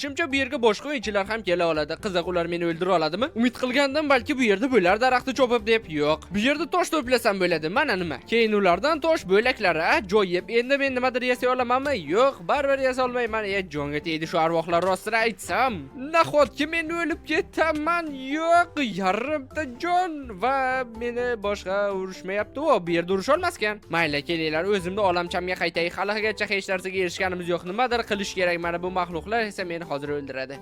Shimcha bu yerga boshqa o'yinchilar ham kela oladi. Qiziq, ular meni o'ldira oladimi? Umid qilgandim, balki bu yerda bo'lar daraxti chopib deb. Yo'q. Bu yerda tosh to'plasam bo'ladi. Mana nima. Keyin ulardan tosh bo'laklari ajoyib. Endi men nimadir yasay olamanmi? Yo'q, baribir yasa olmayman. E, jonga tegdi shu arvohlar, rostini aytsam. Nahotki men o'lib ketaman? Yo'q, yarimta jon va meni boshqa urushmayapti. O, bu yerda urusha olmaskan. Mayli, kelinglar, o'zimni olamchamga qaytay. Haligacha hech narsaga erishganimiz yo'q. Nimadir qilish kerak. Mana bu maxluqlar esa meni hozir o'ldiradi.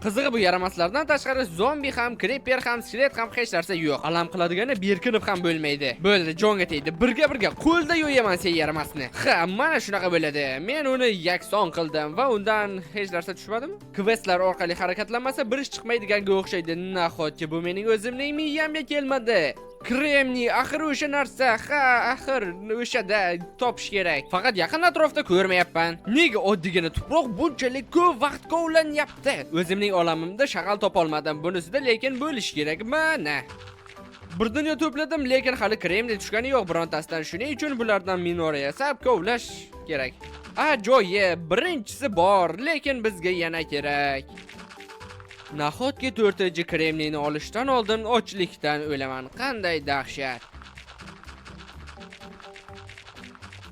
Qizig'i, bu yaramaslardan tashqari zombi ham, creeper ham, skelet ham, hech narsa yo'q. Alam qiladigani, berkinib ham bo'lmaydi. Bo'ldi, jonga tegdi. Birga birga qo'lda yo'yaman sen yaramasni. Ha, mana shunaqa bo'ladi. Men uni yakson qildim va undan hech narsa tushmadimi? Questlar orqali harakatlanmasa bir ish chiqmaydiganga o'xshaydi. Nahotki bu mening o'zimning miyamga kelmadi. Kremniy axir o'sha narsa, ha, axir o'shada topish kerak. Faqat yaqin atrofda ko'rmayapman. Nega oddiygina tuproq bunchalik ko'p vaqt kovlanyapti? O'zimning olamimda shag'al topolmadim. Bunisida lekin bo'lish kerak. Mana. Bir dunyo to'pladim, lekin hali kremniy tushgani yo'q birontasidan. Shuning uchun bulardan minora yasab kovlash kerak. Ajoyib, birinchisi bor, lekin bizga yana kerak. Nahotki to'rtinchi kremniyni olishdan oldin ochlikdan o'laman. Qanday dahshat.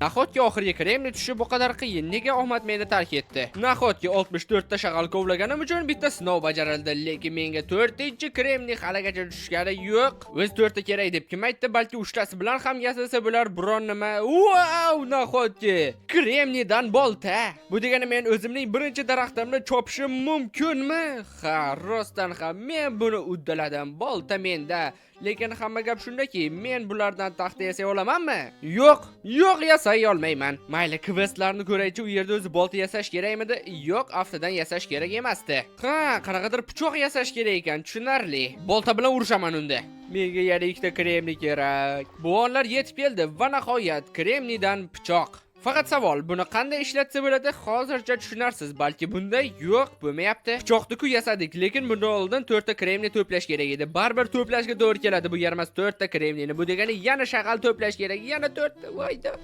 Nahotki oxirgi kremniy tushishi bu qadar qiyin? Nega omad meni tark etdi? Nahotki 64 ta shag'al kovlaganim uchun bitta sinov bajarildi, lekin menga to'rtinchi kremniy haligacha tushgani yo'q. O'zi to'rtta kerak deb kim aytdi? Balki uchtasi bilan ham yasalsa bo'lar biron nima. Vau, nahotki kremniydan bolta. Bu degani men o'zimning birinchi daraxtimni chopishim mumkinmi? Ha, rostdan ham men buni uddaladim. Bolta menda. Lekin hamma gap shundaki, men bulardan taxta yasay olamanmi? Yo'q, yo'q, yasay olmayman. Mayli, questlarni ko'raychi, u yerda o'zi bolta yasash kerakmidi? Yo'q, aftidan yasash kerak emasdi. Ha, qanaqadir pichoq yasash kerak ekan, tushunarli. Bolta bilan urushaman unda. Menga yana ikkita kremniy kerak. Bu onlar yetib keldi va nihoyat kremniydan pichoq. Faqat savol, buni qanday ishlatsa bo'ladi? Hozircha tushunarsiz. Balki bunday yo'q, bo'lmayapti. Pichoqni-ku yasadik, lekin bundan oldin 4 ta kremniy to'plash kerak edi. Baribir to'plashga to'g'ri keladi bu yaramas 4 ta kremniyni. Bu degani yana shag'al to'plash kerak, yana 4 ta. Voyda.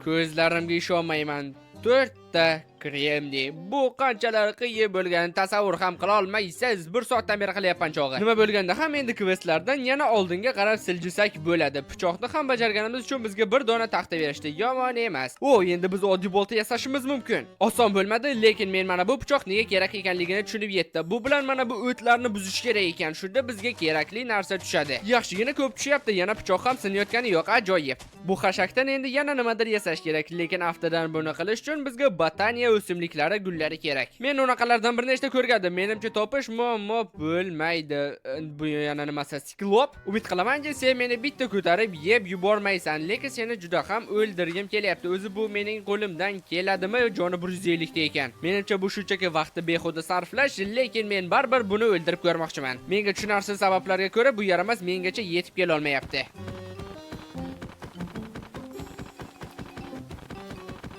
Ko'zlarimga ishonmayman. 4 ta kremniy. Bu qanchalar qiyin bo'lganini tasavvur ham qila olmaysiz. Bir soatdan beri qilyapman chog'i. Nima bo'lganda ham endi questlardan yana oldinga qarab siljisak bo'ladi. Pichoqni ham bajarganimiz uchun bizga bir dona taxta berishdi. Yomon emas. O, endi biz oddiy bolta yasashimiz mumkin. Oson bo'lmadi, lekin men mana bu pichoq nega kerak ekanligini tushunib yetdim. Bu bilan mana bu o'tlarni buzish kerak ekan. Shunda bizga kerakli narsa tushadi. Yaxshigina ko'p tushyapti. Yana pichoq ham sinayotgani yo'q. Ajoyib. Bu xashakdan endi yana nimadir yasash kerak, lekin aftidan buni qilish uchun bizga botaniya o'simliklari gullari kerak. Men unaqalardan bir nechta ko'rgandim. Menimcha, topish muammo bo'lmaydi. Bu yana nimasi? Siklop? Umid qilamanki, sen meni bitta ko'tarib yeb yubormaysan, lekin seni juda ham o'ldirgim kelyapti. O'zi bu mening qo'limdan keladimi? Joni 150 ta ekan. Menimcha, bu shunchaki vaqtni behuda sarflash, lekin men baribir buni o'ldirib ko'rmoqchiman. Menga tushunarsiz sabablarga ko'ra bu yaramas mengacha yetib kela olmayapti.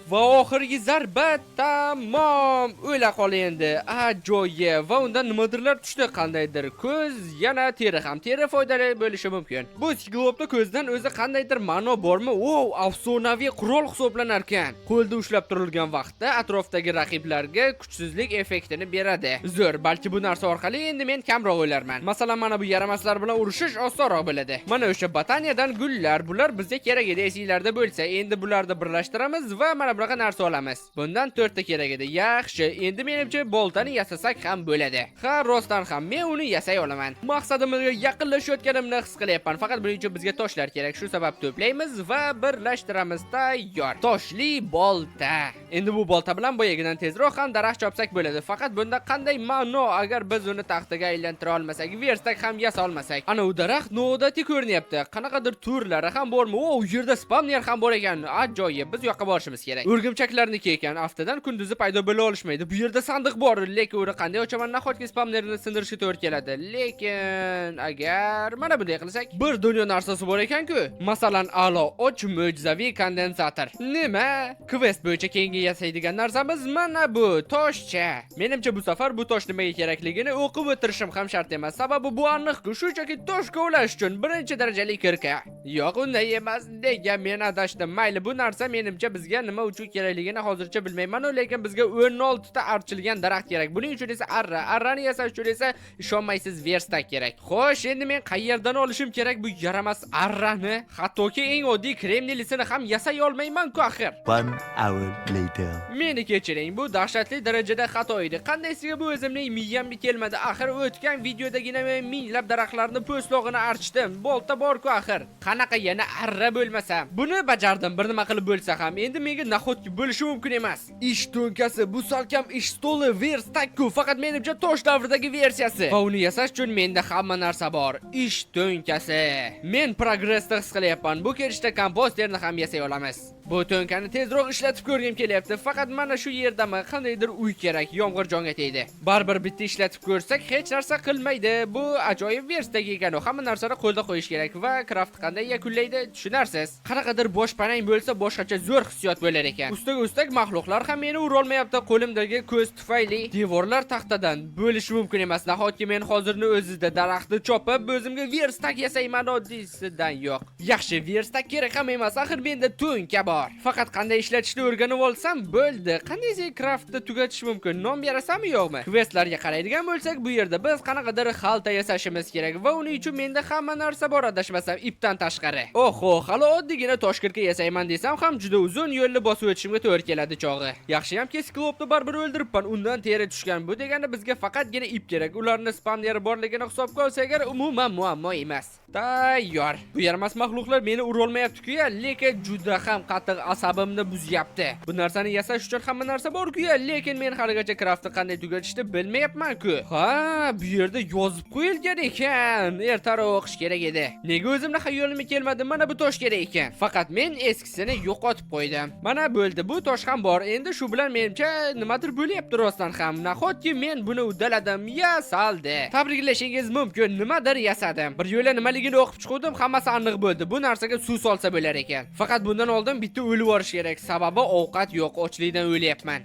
Va oxirgi zarba, tamom. O'la qol endi. Ajoyib. Va undan nimadirlar tushdi, qandaydir ko'z, yana teri ham. Teri foydali bo'lishi mumkin. Bu siklopni ko'zdan o'zi qandaydir ma'no bormi? O, afsonaviy qurol hisoblanar ekan. Qo'lda ushlab turilgan vaqtda atrofdagi raqiblarga kuchsizlik effektini beradi. Zo'r, balki bu narsa orqali endi men kamroq o'larman. Masalan, mana bu yaramaslar bilan urushish osonroq bo'ladi. Mana o'sha botaniyadan gullar, bular bizga kerak edi, esinglarda bo'lsa. Endi bularni birlashtiramiz va mana bunaqa narsa olamiz. Bundan 4 ta kerak edi. Yaxshi, endi menimcha boltani yasasak ham bo'ladi. Ha, rostdan ham men uni yasay olaman. Maqsadimizga yaqinlashayotganimni his qilyapman. Faqat buning uchun bizga toshlar kerak. Shu sabab to'playmiz va birlashtiramiz. Tayyor. Toshli bolta. Endi bu bolta bilan boyagidan tezroq ham daraxt chopsak bo'ladi. Faqat bunda qanday ma'no, agar biz uni taxtaga aylantira olmasak, verstak ham yasa olmasak? Ana u daraxt noodatiy ko'rinyapti. Qanaqadir turlari ham bormi? O, u yerda spawner ham bor ekan. Ajoyib. Biz u yoqqa borishimiz kerak. O'rgimchaklarniki ekan. Aftidan kunduzi paydo bo'la olishmaydi. Bu yerda sandiq bor, lekin uni qanday ochaman? Nahotki spawnerni sindirishga to'g'ri keladi. Lekin agar mana bunday qilsak, bir dunyo narsasi bor ekan-ku. Masalan, a'lo och mo'jizaviy kondensator. Nima? Quest bo'yicha keyingi yasaydigan narsamiz mana bu toshcha. Menimcha, bu safar bu tosh nimaga kerakligini o'qib o'tirishim ham shart emas. Sababi bu aniq-ku, shunchaki tosh kovlash uchun birinchi darajali kirka. Yo'q, unday emas. Nega men adashdim? Mayli, bu narsa menimcha bizga nima uchun Nima uchun kerakligini hozircha bilmayman, lekin bizga 16 ta archilgan daraxt kerak. Buning uchun esa arra, arrani yasash uchun esa, ishonmaysiz, verstak kerak. Xo'sh, endi men qayerdan olishim kerak bu yaramas arrani? Hattoki eng oddiy kremnilisini ham yasay olmayman-ku axir. One hour later. Meni kechiring, bu dahshatli darajada xato edi. Qandaysiga bu o'zimning miyamga kelmadi. Axir o'tgan videodagina men minglab daraxtlarni po'stlog'ini archdim. Bolta bor-ku axir. Qanaqa yana arra bo'lmasam? Buni bajardim, bir nima qilib bo'lsa ham. Endi menga nahotki bo'lishi mumkin emas. Ish to'nkasi, bu salkam ish stoli, verstak-ku, faqat menimcha tosh davridagi versiyasi. Va uni yasash uchun menda hamma narsa bor. Ish to'nkasi. Men progressni his qilyapman. Bu kelishda komposterni ham yasay olamiz. Bu to'nkani tezroq ishlatib ko'rgim kelyapti. Faqat mana shu yerdami qandaydir uy kerak. Yomg'ir jonga tegdi. Baribir bitta ishlatib ko'rsak, hech narsa qilmaydi. Bu ajoyib verstak ekan. Hamma narsani qo'lda qo'yish kerak va craft qanday yakunlaydi, tushunarsiz. Qanaqadir boshpanang bo'lsa, boshqacha zo'r hissiyot bo'lar ekan. Ustiga ustak maxluqlar ham meni urolmayapti qo'limdagi ko'z tufayli. Devorlar taxtadan bo'lishi mumkin emas. Nahotki men hozirni o'zida daraxtni chopib, o'zimga verstak yasayman, oddiysidan yo'q. Yaxshi, verstak kerak ham emas. Axir menda to'nka bor. Faqat qanday ishlatishni o'rganib olsam bo'ldi. Qanday craftni tugatish mumkin? Nom berasanmi, yo'qmi? Questlarga qaraydigan bo'lsak, bu yerda biz qanaqadir xalta yasashimiz kerak va uning uchun menda hamma narsa bor, adashmasam, ipdan tashqari. Oho, hali oddiygina toshkirka yasayman desam ham juda uzun yo'lni bosib o'tishimga to'g'ri keladi chog'i. Yaxshiyamki, siklopni baribir o'ldiribman. Undan teri tushgan. Bu degani bizga faqatgina ip kerak. Ularni spavneri borligini hisobga olsak agar, umuman muammo emas. Tayyor. Bu yaramas maxluqlar meni urolmayapti-ku ya, lekin juda ham qattiq asabimni buzyapti. Bu narsani yasash uchun hamma narsa bor-ku ya, lekin men haligacha craftni qanday tugatishni bilmayapman-ku. Ha, bu yerda yozib qo'yilgan ekan. Ertaroq o'qish kerak edi. Nega o'zimni xayolimga kelmadi? Mana bu tosh kerak ekan. Faqat men eskisini yo'qotib qo'ydim. Mana bo'ldi, bu tosh ham bor. Endi shu bilan menimcha nimadir bo'lyapti rostdan ham. Nahotki men buni uddaladim, yasaldi. Tabriklashingiz mumkin, nimadir yasadim. Bir yo'la nimaligini o'qib chiqdim, hammasi aniq bo'ldi. Bu narsaga suv solsa bo'lar ekan. Faqat bundan oldin bitta o'lib yuborish kerak. Sababi ovqat yo'q, ochlikdan o'lyapman.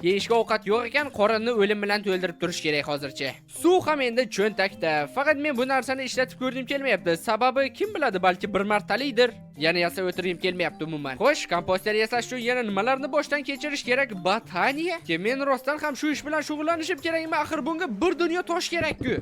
Yeyishga ovqat yo'q ekan, qorinni o'lim bilan to'ldirib turish kerak hozircha. Suv ham endi cho'ntakda. Faqat men bu narsani ishlatib ko'rgim kelmayapti. Sababi, kim biladi, balki bir martalikdir. Yana yasab o'tirgim kelmayapti umuman. Xo'sh, komposter yasash uchun yana nimalarni boshdan kechirish kerak? Botaniya? Ki men rostdan ham shu ish bilan shug'ullanishim kerakmi? Axir bunga bir dunyo tosh kerak-ku.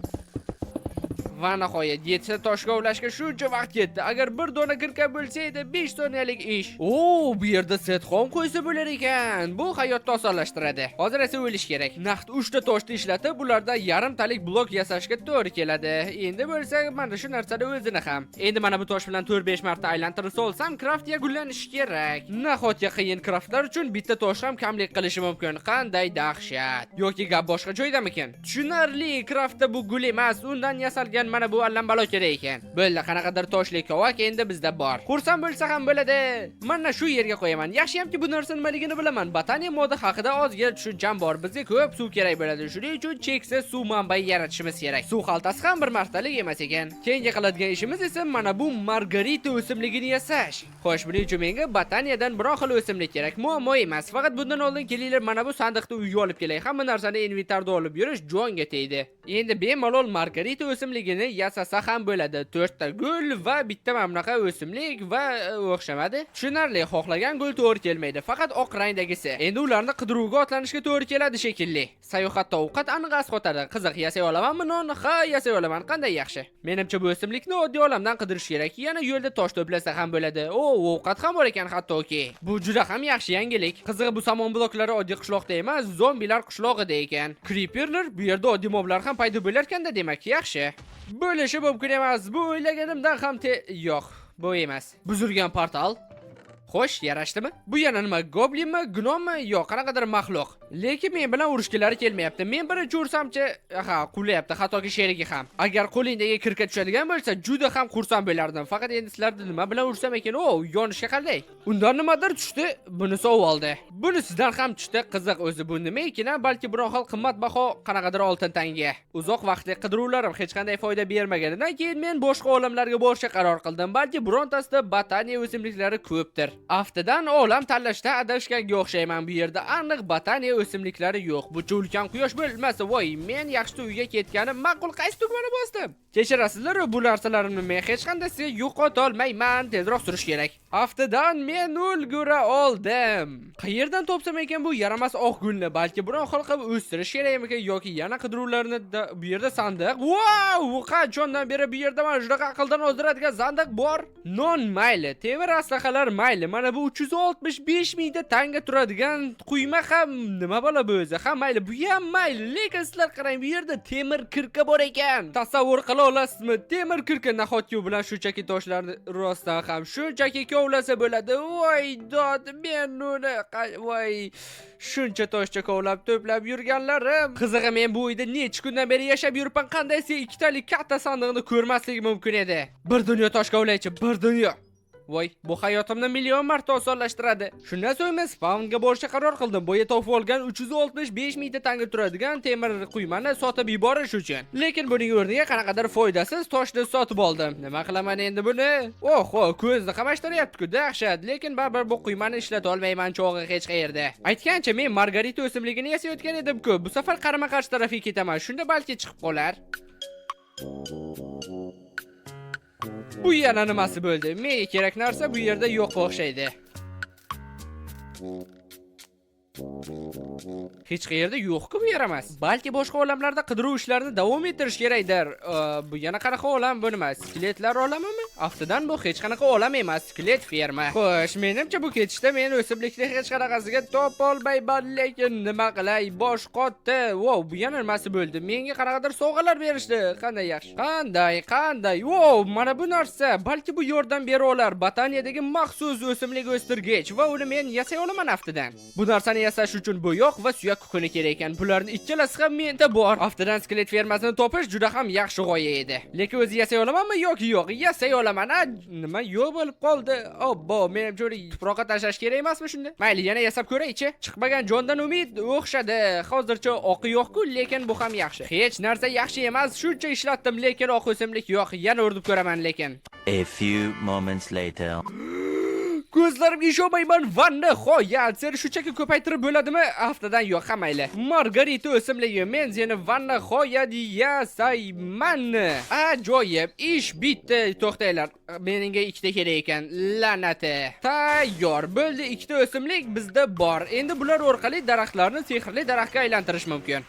Va nihoyat, yettita toshga ulashga shuncha vaqt ketdi. Agar bir dona kirka bo'lsa edi, 5 soniyalik ish. O, bu yerda set home qo'ysa bo'lar ekan. Bu hayotni osonlashtiradi. Hozir esa o'lish kerak. Naqd 3 ta toshni ishlatib, ularda yarimtalik blok yasashga to'g'ri keladi. Endi bo'lsa mana shu narsani o'zini ham. Endi mana bu tosh bilan 4-5 marta aylantirib solsam, craft yakunlanishi kerak. Nahotki qiyin craftlar uchun bitta tosh ham kamlik qilishi mumkin. Qanday dahshat. Yoki gap boshqa joydamikin? Tushunarli, craftda bu gul emas, undan yasalgan mana bu allambalo kerak ekan. Bo'ldi, qanaqadir toshli kovak endi bizda bor. Xursand bo'lsa ham bo'ladi. Mana shu yerga qo'yaman. Yaxshiyamki, bu narsa nimaligini bilaman. Botaniya modi haqida ozgina tushuncham bor. Bizga ko'p suv kerak bo'ladi. Shuning uchun cheksiz suv manbai yaratishimiz kerak. Suv xaltasi ham bir martalik emas ekan. Keyingi qiladigan ishimiz esa mana bu margarita o'simligini yasash. Xo'sh, buning uchun menga botaniyadan biror xil o'simlik kerak. Muammo emas. Faqat bundan oldin kelinglar, mana bu sandiqni uyga olib kelay. Hamma narsani inventarda olib yurish jonga tegdi. Endi bemalol margarita o'simligini yasasa ham bo'ladi. To'rtta gul va bitta mana bunaqa o'simlik va o'xshamadi. Tushunarli, xohlagan gul to'g'ri kelmaydi. Faqat oq rangdagisi. Endi ularni qidiruvga otlanishga to'g'ri keladi shekilli. Sayohatda ovqat aniq asqotadi. Qiziq, yasay olamanmi non? Ha, yasay olaman. Qanday yaxshi. Menimcha, bu o'simlikni oddiy olamdan qidirish kerak. Yana yo'lda tosh to'plasa ham bo'ladi. O, ovqat ham bor ekan hattoki. Bu juda ham yaxshi yangilik. Qizig'i, bu somon bloklari oddiy qishloqda emas, zombilar qishlog'ida ekan. Creeperlar, bu yerda oddiy moblar ham paydo bo'larkanda, demak, yaxshi. Bo'lishi mumkin emas. Bu o'ylaganimdan ham te yo'q, bu emas. Buzilgan portal. Xo'sh, yarashdimi? Bu yana nima, goblinmi, gnommi? Yo'q, qanaqadir maxluq. Lekin men bilan urushgilari kelmayapti. Men birinchi ursamchi, ha, qulayapti, hattoki sherigi ham. Agar qo'lingdagi kirka tushadigan bo'lsa, juda ham xursand bo'lardim. Faqat endi sizlarni nima bilan ursam ekan? O, yonishga qanday? Undan nimadir tushdi, buni sovib oldi. Bunisidan ham tushdi. Qiziq o'zi bu nima ekan? A? Balki biror xil qimmatbaho qanaqadir oltin tanga. Uzoq vaqtli qidiruvlarim hech qanday foyda bermaganidan keyin men boshqa olamlarga borishga qaror qildim. Balki birontasida botaniya o'simliklari ko'pdir. Aftidan, olam tanlashda adashganga o'xshayman. Bu yerda aniq botaniya o'simliklari yo'q. Buncha ulkan quyosh bo'lmasa, voy, men yaxshi uyga ketganim ma'qul. Qaysi tugmani bosdim? Kechirasizlar, bu narsalarimni men hech qanday sizga yo'qota olmayman. Tezroq surish kerak. Aftidan men ulgura oldim. Qayerdan topsam ekan bu yaramas oq gulni? Balki biron xil qilib o'stirish kerakmikan yoki yana qidiruvlarni bu yerda sandiq. Vau! Qachondan beri bu yerda mana shunaqa aqldan ozdiradigan sandiq bor. Non mayli, temir aslahalar mayli. Mana bu 365 mingta tanga turadigan quyma ham nima balo bu o'zi? Ha, mayli, bu ham mayli. Lekin sizlar qarang, bu yerda temir kirka bor ekan. Tasavvur qila olasizmi? Temir kirka, nahotki u bilan shunchaki toshlarni rostdan ham shunchaki kovlasa bo'ladi. Voy dod, men uni voy, shuncha toshcha kovlab to'plab yurganlarim. Qizig'i, men bu uyda necha kundan beri yashab yuribman, qandaysi ikkitalik katta sandiqni ko'rmasligi mumkin edi. Bir dunyo tosh kovlaychi, bir dunyo. Voy, bu hayotimni million marta osonlashtiradi. Shundan so'ng men spawnga borishga qaror qildim. Boya topib olgan 365 mingta tanga turadigan temir quymani sotib yuborish uchun. Lekin buning o'rniga qanaqadir foydasiz toshni sotib oldim. Nima qilaman endi buni? Oho, ko'zni qamashtiryapti-ku, dahshat. Lekin baribir bu quymani ishlata olmayman chog'i hech qayerda. Aytgancha, men margarita o'simligini yasayotgan edim-ku. Bu safar qarama-qarshi tarafga ketaman. Shunda balki chiqib qolar. Bu yana nimasi bo'ldi? Menga kerak narsa bu yerda yo'q o'xshaydi. Hech qayerda yo'q-ku bu yaramas. Balki boshqa olamlarda qidiruv ishlarini davom ettirish kerakdir. Bu yana qanaqa olam, bu nima? Skeletlar olamimi? Aftidan bu hech qanaqa olam emas, skelet ferma. Xo'sh, menimcha bu ketishda men o'simlikni hech qanaqasiga topolmayman, lekin nima qilay, bosh qotdi. Wow, bu yana nimasi bo'ldi? Menga qanaqadir sovg'alar berishdi. Qanday yaxshi. Qanday, qanday? Wow, mana bu narsa. Balki bu yordam bera olar. Botaniyadagi maxsus o'simlik o'stirgich va uni men yasay olaman aftidan. Bu narsani yasash uchun bo'yoq va suyak kukuni kerak ekan. Bularning ikkalasi ham menda bor. Aftidan skelet fermasini topish juda ham yaxshi g'oya edi. Lekin o'zi yasay olamanmi yoki yo'q? Yasay olaman. A, nima yo'q bo'lib qoldi? Obbo, menimcha uni tuproqqa tashlash kerak emasmi shunda? Mayli, yana yasab ko'raychi. Chiqmagan jondan umid o'xshadi. Hozircha oqi yo'q-ku, lekin bu ham yaxshi. Hech narsa yaxshi emas. Shuncha ishlatdim, lekin oq o'simlik yo'q. Yana urib ko'raman lekin. A few moments later. Ko'zlarimga ishonmayman va nihoyat seni shunchaki ko'paytirib bo'ladimi? Aftidan yo'q, ha mayli. Margarita o'simligi, men seni va nihoyat yasayman. Ajoyib, ish bitdi. To'xtanglar, menga ikkita kerak ekan. La'nati. Tayyor, bo'ldi, ikkita o'simlik bizda bor. Endi bular orqali daraxtlarni sehrli daraxtga aylantirish mumkin.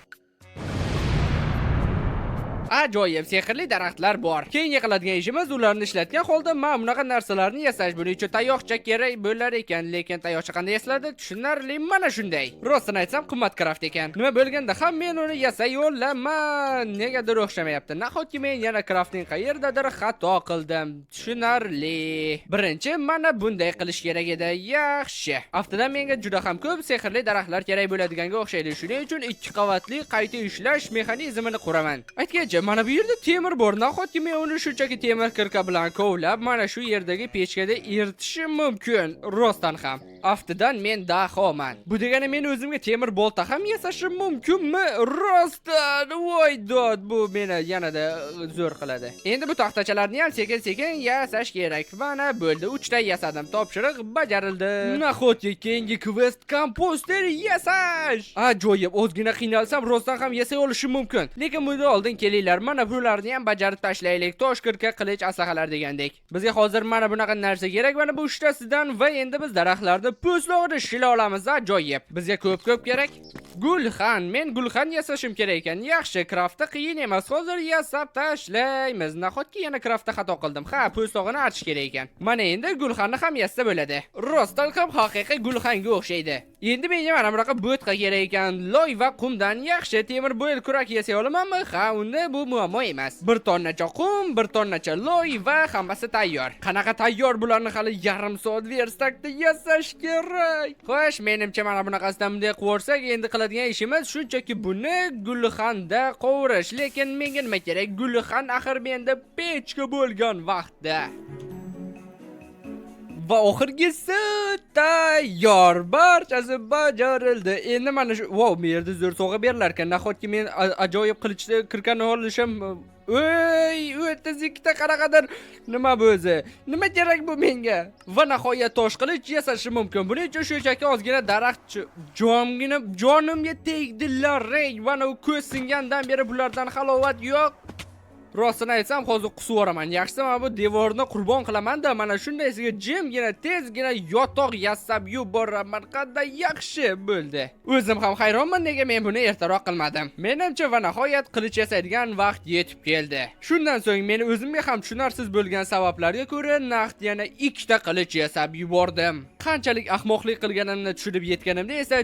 Ajoyib, sehrli daraxtlar bor. Keyingi qiladigan ishimiz ularni ishlatgan holda mana bunaqa narsalarni yasash. Buning uchun tayoqcha kerak bo'lar ekan, lekin tayoqcha qanday yasaladi? Tushunarli, mana shunday. Rostini aytsam, qimmat craft ekan. Nima bo'lganda ham men uni yasay olaman. Negadir o'xshamayapti. Nahotki men yana crafting qayerdadir xato qildim? Tushunarli. Birinchi mana bunday qilish kerak edi. Yaxshi. Aftidan menga juda ham ko'p sehrli daraxtlar kerak bo'ladiganga o'xshaydi. Shuning uchun ikki qavatli qayta ishlash mexanizmini quraman. Aytgancha, mana bu yerda temir bor. Nahotki men uni shunchaki temir kirka bilan kovlab, mana shu yerdagi pechkada eritishim mumkin. Rostdan ham. Aftidan men dahoman. Bu degani men o'zimga temir bolta ham yasashim mumkinmi? Rostdan, voy dod, bu meni yanada zo'r qiladi. Endi bu taxtachalarni ham sekin-sekin yasash kerak. Mana bo'ldi, 3 ta yasadim. Topshiriq bajarildi. Nahotki keyingi quest komposter yasash. Ajoyib, ozgina qiynalsam rostdan ham yasay olishim mumkin. Lekin bundan oldin kelinglar, mana bularni ham bajarib tashlaylik. Tosh kirka, qilich, aslahalar degandek. Bizga hozir mana bunaqa narsa kerak, mana bu uchtasidan va endi biz daraxtlarni po'stlog'ini shila olamiz. Ajoyib. Bizga ko'p-ko'p kerak. Gulxan, men gulxan yasashim kerak ekan. Yaxshi, craftda qiyin emas. Hozir yasab tashlaymiz. Nahotki yana craftda xato qildim. Ha, po'stlog'ini archish kerak ekan. Mana endi gulxanni ham yasa bo'ladi. Rostdan ham haqiqiy gulxanga o'xshaydi. Endi menga mana bunaqa bo'tqa kerak ekan. Loy va qumdan yaxshi temir bo'yil kurak yasay olamanmi? Ha, unda bu muammo emas. Bir tonnacha qum, bir tonnacha loy va hammasi tayyor. Qanaqa tayyor? Bularni hali yarim soat verstakda yasash kerak. Xo'sh, menimcha mana bunaqasidan bunday qilib, endi qiladigan ishimiz shunchaki buni gulxanda qovurish. Lekin menga nima kerak? Gulxan axir menda pechka bo'lgan vaqtda. Va oxirgisi tayyor. Barchasi bajarildi. Endi mana shu, wow, bu yerda zo'r sovg'a berilar ekan. Nahotki men ajoyib qilichni kirkani olishim. Ey, 32 ta qanaqadir nima bu o'zi? Nima kerak bu menga? Va nihoyat tosh qilich yasashim mumkin. Buning uchun shunchaki ozgina daraxt jomgina jonimga tegdilar. Ey, mana u ko'z singandan beri bulardan halovat yo'q. Rostini aytsam, hozir qusib yuboraman. Yaxshisi mana bu devorni qurbon qilaman-da, mana shundaysiga jimgina tezgina yotoq yasab yuboraman. Qanday yaxshi bo'ldi. O'zim ham hayronman, nega men buni ertaroq qilmadim. Menimcha, va nihoyat qilich yasaydigan vaqt yetib keldi. Shundan so'ng men o'zimga ham tushunarsiz bo'lgan sabablarga ko'ra naqd yana ikkita qilich yasab yubordim. Qanchalik ahmoqlik qilganimni tushunib yetganimda esa